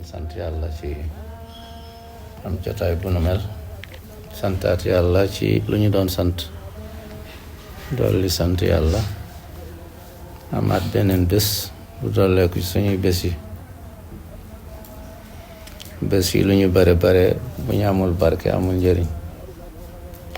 sant yàlla ci am jotaay bu nu mel, santaat yàlla ci lu ñu doon sant, dolli sant yàlla, amaat beneen bés bu dolleeku ci suñuy bés yi lu ñu bare bare bu ñu amul barke amul njëriñ.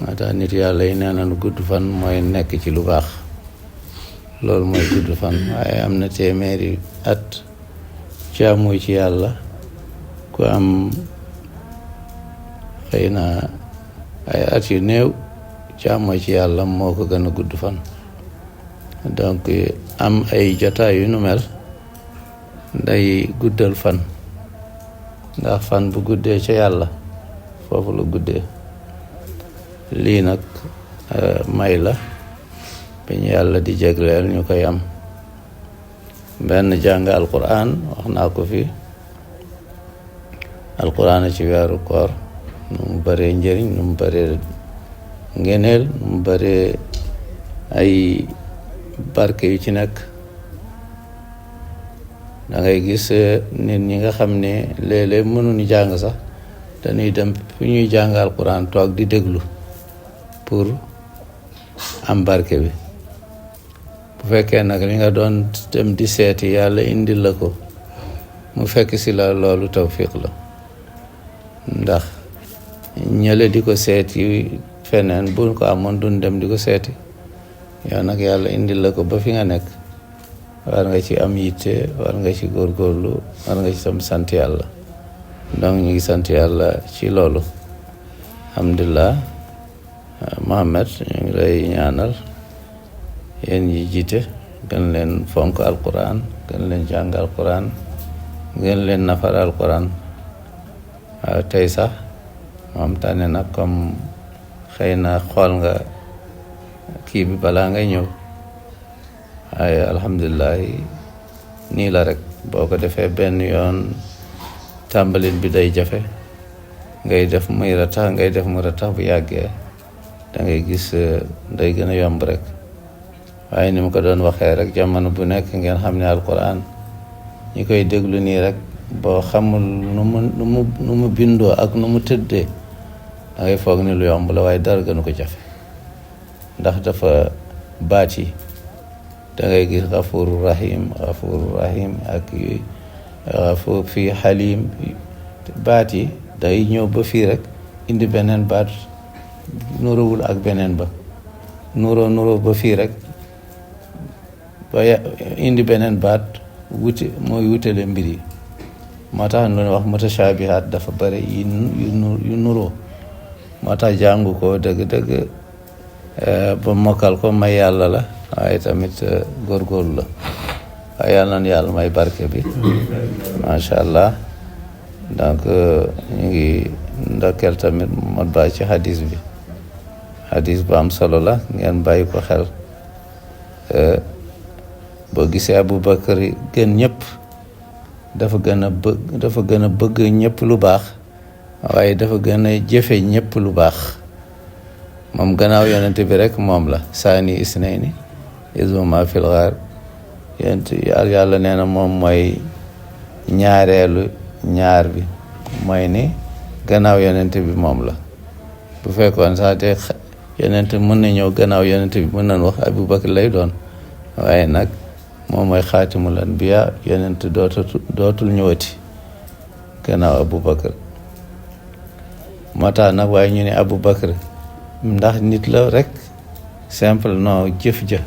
moo tax nit yàlla yi nee nañu gudd fan mooy nekk ci lu baax, loolu mooy gudd fan. waaye am na téeméeri at jaamu ci yàlla, ku am xëy na ay at yu néew jaamu ci yàlla moo ko gën a gudd fan. donc am ay jotaay yu nu mel day guddal fan, ndax fan bu guddee ca yàlla foofu la guddee. lii nag may la bi ñu yàlla di jégleel ñu koy am. benn jàng alquran, wax naa ko fi, alquran ci weeru koor nu mu bëree njëriñ, nu mu bëree ngeneel, nu mu bëree ay barke yu ci nekk. da ngay gis nit ñi nga xam ne léeg-léeg mënuñu jàng sax dañuy dem fu ñuy jàng alquran toog di déglu pour am barke bi. bu fekkee nag li nga doon dem di seeti yàlla indil la ko, mu fekk si la, loolu tawfiq la. ndax ñële di ko seeti feneen buñ ko amoon duñ dem di ko seeti. yow nag yàlla indil la ko ba fi nga nekk, war nga ci am yitte, war nga ci góorgóorlu, war nga ci tam sant yàlla. donc ñu ngi sant yàlla ci loolu. alhamdulilah. Mohamed, ñu ngi lay ñaanal, yéen ñi jiite gën leen fonk alquran, gën leen jàng alquran, gën leen nafar alquran. waaw tey sax moom tànne nag comme xëy na xool nga kii bi balaa ngay ñëw. waaye alhamdulilah nii la rek, boo ko defee benn yoon tàmbalin bi day jafe, ngay def muy ratax, ngay def mu ratax, bu yàggee da ngay gis day gën a yomb rek. waaye ni mu ko doon waxee rek, jamono bu nekk ngeen xam ne alquran ñi koy déglu nii rek, boo xamul nu mu bindoo ak nu mu tëddee da ngay foog ni lu yomb la, waaye dara gënu ko jafe. ndax dafa baat yi da ngay gis xafuru rahim ak xafur fii xalim. baat yi day ñëw ba fii rek indi beneen baat nuróowul ak beneen ba, nuroo ba fii rek ba indi beneen baat mooy wutale mbir yi. moo tax ñu wax mutashaabihaat dafa bëri yu nuroo. moo tax jàngu ko dëgg-dëgg ba mokkal ko may yàlla la, waaye tamit góorgóorlu la. waaye yàlla na yàlla may barke bi, macha allah. donc ñu ngi ndokkeel tamit Modou Ba ci hadis bi. hadis bu am solo la, ngeen bàyyi ko xel. boo gisee Aboubacar gën ñëpp, dafa gën a bëgg ñëpp lu baax, waaye dafa gën a jëfe ñëpp lu baax. moom gannaaw yonent bi rek moom la saani isnayni iz humaa fil ghaar. yonent yàlla nee na moom mooy ñaareelu ñaar bi, mooy ni gannaaw yonent bi moom la. bu fekkoon sax de yonent mën na ñëw gannaaw yonent bi, mën nañ wax Aboubacar lay doon, waaye nag moom mooy xaatimul anbiya. yonent dootul ñëwati gannaaw Aboubacar. moo tax nag waaye ñu ne Aboubacar ndax nit la rek simple, non, jëf ja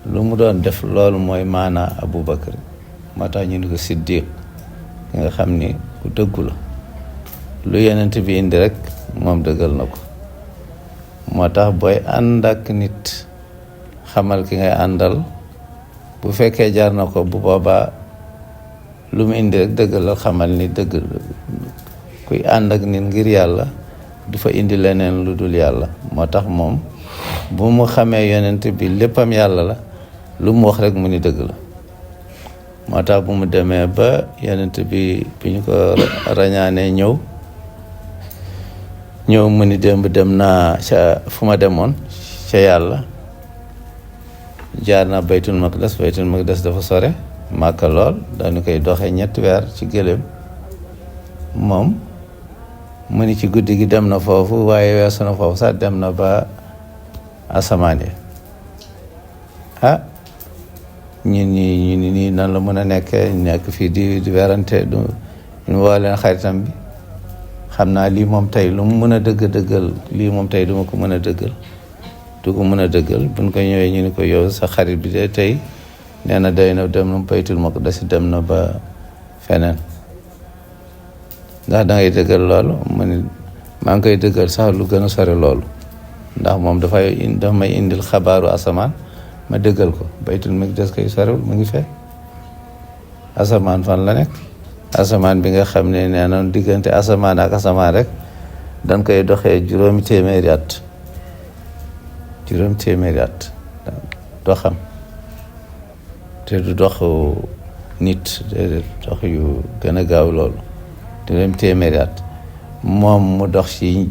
lu mu doon def, loolu mooy maanaa Aboubacar. moo tax ñu ne ko siddiq, ki nga xam ni ku dëggu la. lu yonent bi indi rek moom dëggal na ko. moo tax booy ànd ak nit, xamal ki ngay àndal. bu fekkee jar na ko, bu boobaa lu mu indi rek dëggalal, xamal ni dëgg. kuy ànd ak nit ngir yàlla du fa indi leneen lu dul yàlla. moo tax moom bu mu xamee yonent bi léppam yàlla la, lu mu wax rek mu ni dëgg la. moo tax bu mu demee ba yonent bi ñu ko rañaanee ñëw mu ni démb dem naa ca fu ma demoon ca yàlla, jaar naa baytul maqdas dafa sore, Màkka lool dañu koy doxee 3 weer ci gëléem. moom mu ni ci guddi gi dem na foofu waaye weesu na foofu sax dem na ba asamaan yi ñun ñi ñu nii nan la mën a nekk fii di werante du ñu woo leen xaritam bi xam naa lii moom tey lu mu mën a dëggal lii moom tey du ma ko mën a dëggal buñ ko ñëwee ñu ni ko yow sa xarit bi de tey nee na day na dem na Baytul Maqdis dem na ba feneen ndax da ngay dëggal loolu ma ni maa ngi koy dëggal sax lu gën a sori loolu ndax moom dafa may indil xabaaru asamaan ma dëggal ko Baytul Maqdis koy soriwul mu ngi fee asamaan fan la nekk asamaan bi nga xam ne nee na diggante asamaan ak asamaan rek dañ koy doxee 6 téeméeri at doxam te du doxu nit déedéet dox yu gën a gaaw loolu 6 téeméeri at moom mu dox ci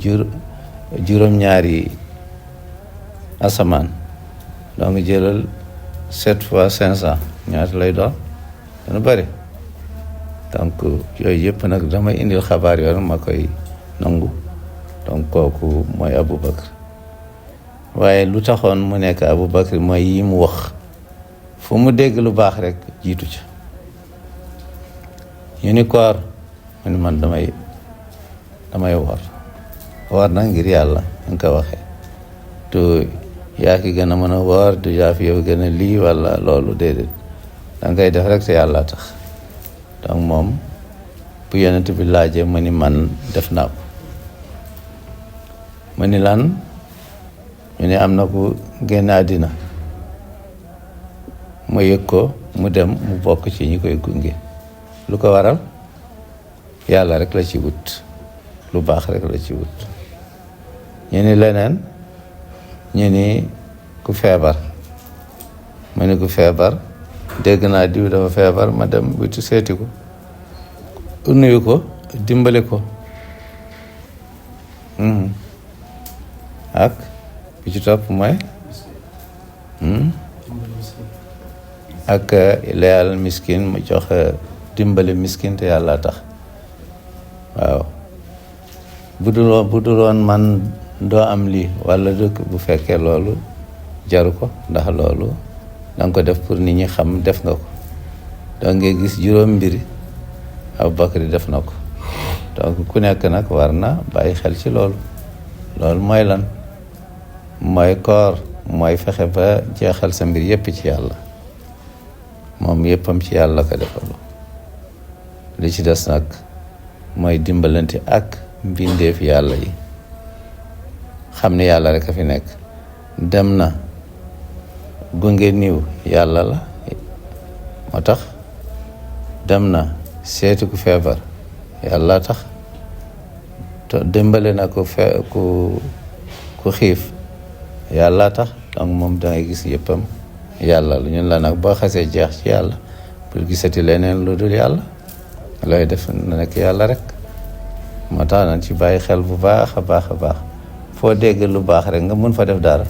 juróom-ñaari asamaan donc jëlal 7 fois 500 ñaata lay doon dana bëri donc yooyu yëpp nag damay indil xabaar yoon ma koy nangu donc kooku mooy Aboubacar waaye lu taxoon mu nekk Aboubacar mooy yi mu wax fu mu dégg lu baax rek jiitu ca ñu ni koor mu ni man damay woor nag ngir yàlla nga ko waxee du yaa ki gën a mën a woor du yaa fi yow gën a lii wala loolu déedéet danga koy def rek te yàlla tax donc moom bu yonent bi laajee mu ni man def naa ko mu ni lan ñu ne am na ku génn àddina mu yëg ko mu dem mu bokk ci ñi koy gunge lu ko waral yàlla rek la ci wut lu baax rek la ci wut ñu ni leneen ñu ni ku feebar mu ni ku feebar dégg naa diw dafa feebar ma dem wuti seeti ko nuyu ko dimbali ko ak bi ci topp mooy ak layal miskin mu joxe dimbali miskin te yàlla tax waaw bu dul woon man doo am lii wala dëkk bu fekkee loolu jaru ko ndax loolu danga ko def pour nit ñi xam def nga ko donc ngay gis juróom mbiri Aboubacar def na ko donc ku nekk nag war na bàyyi xel ci loolu mooy lan mooy koor mooy fexe ba jeexal sa mbir yépp ci yàlla moom yéppam ci yàlla ko defalu li ci des nag mooy dimbalante ak mbindeef yàlla yi xam ne yàlla rek a fi nekk dem na gunge niiw yàlla la moo tax dem na seeti ku feebar yàlla tax dimbale na ku xiif yàlla tax donc moom dangay gis yëppam yàlla lu ñun la nag boo xasee jeex ci yàlla pour gisati leneen lu dul yàlla looy def na nekk yàlla rek moo tax nañ ci bàyyi xel bu baax a baax a baax foo dégg lu baax rek nga mun fa def dara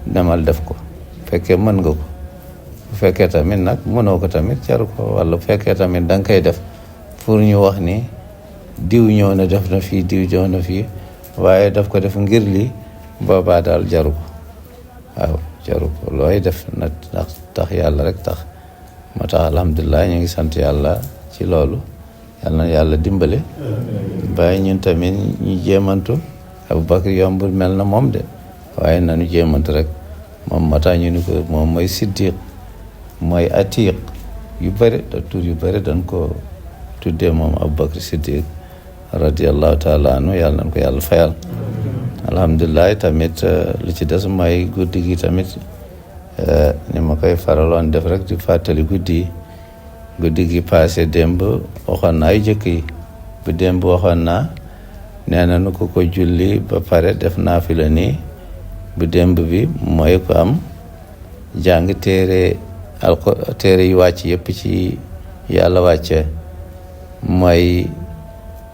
demal def ko fekkee mën nga ko bu fekkee tamit nag mënoo ko tamit jaru ko wala bu fekkee tamit da nga koy def pour ñu wax ni diw ñëw na def na fii diw ñëw na fii waaye daf ko def ngir li boobaa daal jaru ko waaw jaru ko looy def na tax yàlla rek tax moo tax alhamdulilah ñu ngi sant yàlla ci loolu yàlla na yàlla dimbale bàyyi ñun tamit ñu jéemantu Aboubacar yombul mel na moom de waaye nañu jéemantu rek moom moo tax ñu ni ko moom mooy siddiq mooy atiq yu bëri da tur yu bëri dañ ko tuddee moom Aboubacar siddiq radiallahu taala anhu yàlla nañ ko yàlla fayal alhamdulilah tamit li ci des mooy guddi gi tamit ni ma koy faraloon def rek di fàttali guddi gi passé démb waxoon naa ay jëkk yi bu démb waxoon naa nee na nu ko julli ba pare def naafila nii bu démb bi mooy ko am jàng téere yi wàcc yëpp ci yàlla wàcce mooy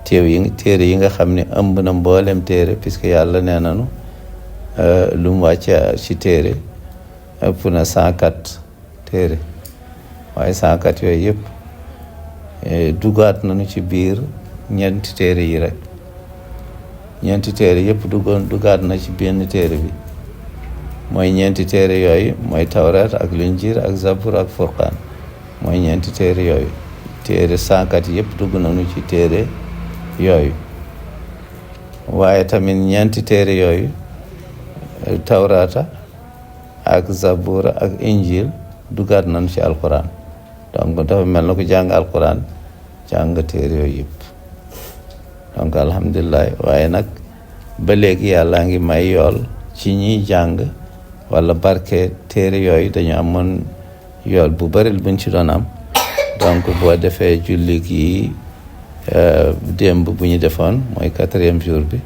téere yi nga xam ne ëmb na mboolem téere puisque yàlla nee nanu lu mu wàcce ci téere ëpp na 104 téere waaye 104 yooyu yëpp dugaat nañu ci biir ñeenti téere yi rek. ñeenti téere yëpp dugaat na ci benn téere bi mooy ñeenti téere yooyu mooy tawreet ak linjiir ak zabur ak furqaan mooy ñeenti téere yooyu. téere 104 yëpp dugg nañu ci téere yooyu waaye tamit ñeenti téere yooyu tawraata ak zabura ak injil duggaat nañu ci alquran donc dafa mel na ko jàng alquran jàng téere yooyu yëpp donc alhamdulilah waaye nag ba léegi yàlla ngi may yool ci ñiy jàng wala barke téere yooyu dañu amoon yool bu bari buñ ci doon am donc boo defee julli gi démb bu ñu defoon mooy 4e jour bi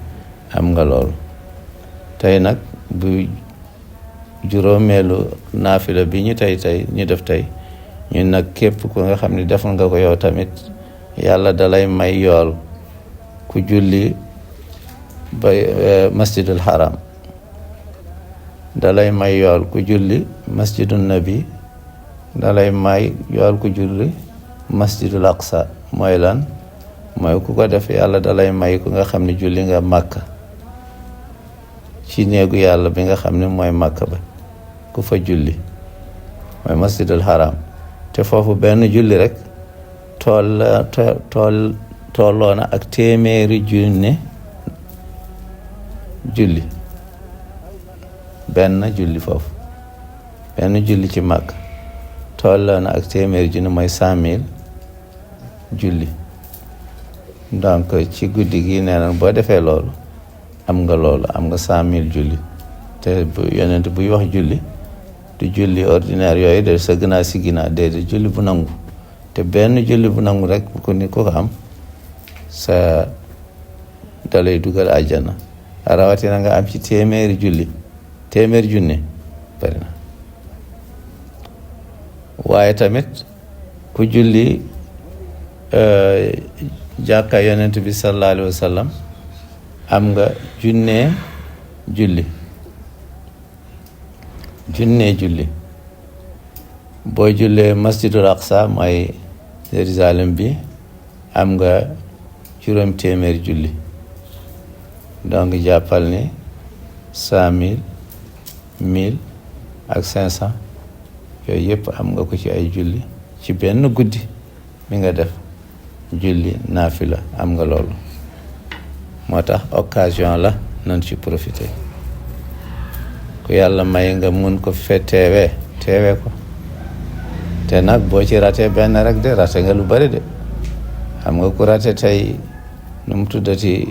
am nga loolu tey nag bu juróomeelu naafila bi ñu ñu def tey ñun nag képp ku nga xam ne def nga ko yow tamit yàlla dalay may yool ku julli ba masjidul haram dalay may yool ku julli masjidul nabi dalay may yool ku julli masjidul aqsa mooy lan mooy ku ko def yàlla dalay may ku nga xam ne julli nga màkka ci néegu yàlla bi nga xam ne mooy màkka ba ku fa julli mooy masjidul haram te foofu benn julli rek tolloona ak téeméeri junne julli benn julli foofu benn julli ci màkka tolloona ak téeméeri junne mooy 100,000 julli donc ci guddi gi nee na boo defee loolu am nga loolu am nga 100,000 julli te yonent buy wax julli du julli ordinaire yooyu de sa gënaa si ginaa déedéet julli bu nangu te benn julli bu nangu rek bu ko ni ko am sa dalay dugal àjjana rawatina nga am ci téeméeri junne bari na waaye tamit ku julli jàkka yonent bi sallallahu alayhi wa sallam am nga junne julli boo jullee masjidul aqsa mooy Jérusalem bi am nga 500 julli donc jàppal ni 100,000 1000 ak 500 yooyu yëpp am nga ko ci ay julli ci benn guddi mi nga def julli naafila am nga loolu moo tax occasion la nan ci profiter ku yàlla may nga mun ko teewee ko te nag boo ci raté benn rek de raté nga lu bari de xam nga ku raté tey nu mu tuddati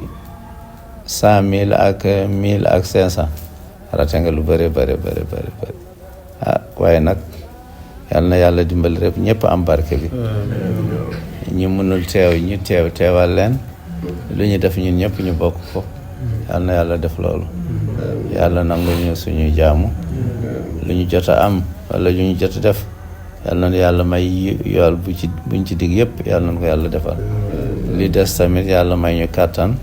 100,000 ak 1000 ak 500 raté nga lu bari waaye nag yal na yàlla dimbali rek ñëpp am barke bi ñi mënul teew ñu teewal leen lu ñu def ñun ñëpp ñu bokk ko yal na yàlla def loolu yàlla nangu ñu suñu jaamu lu ñu jot a am wala lu ñu jot a def yal na yàlla may yool buñ ci dig yëpp yal na ko yàlla defal li des tamit yàlla may ñu kàttan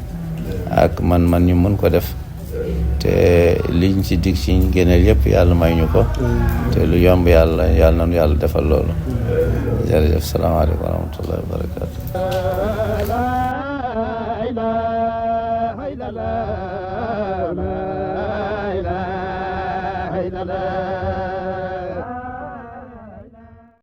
ak man ñu mën ko def te liñ ci dig ci ngëneel yëpp yàlla may ñu ko te lu yomb yàlla na nu yàlla defal loolu jërëjëf salaamaaleykum wa rahmatullahi wa barakatu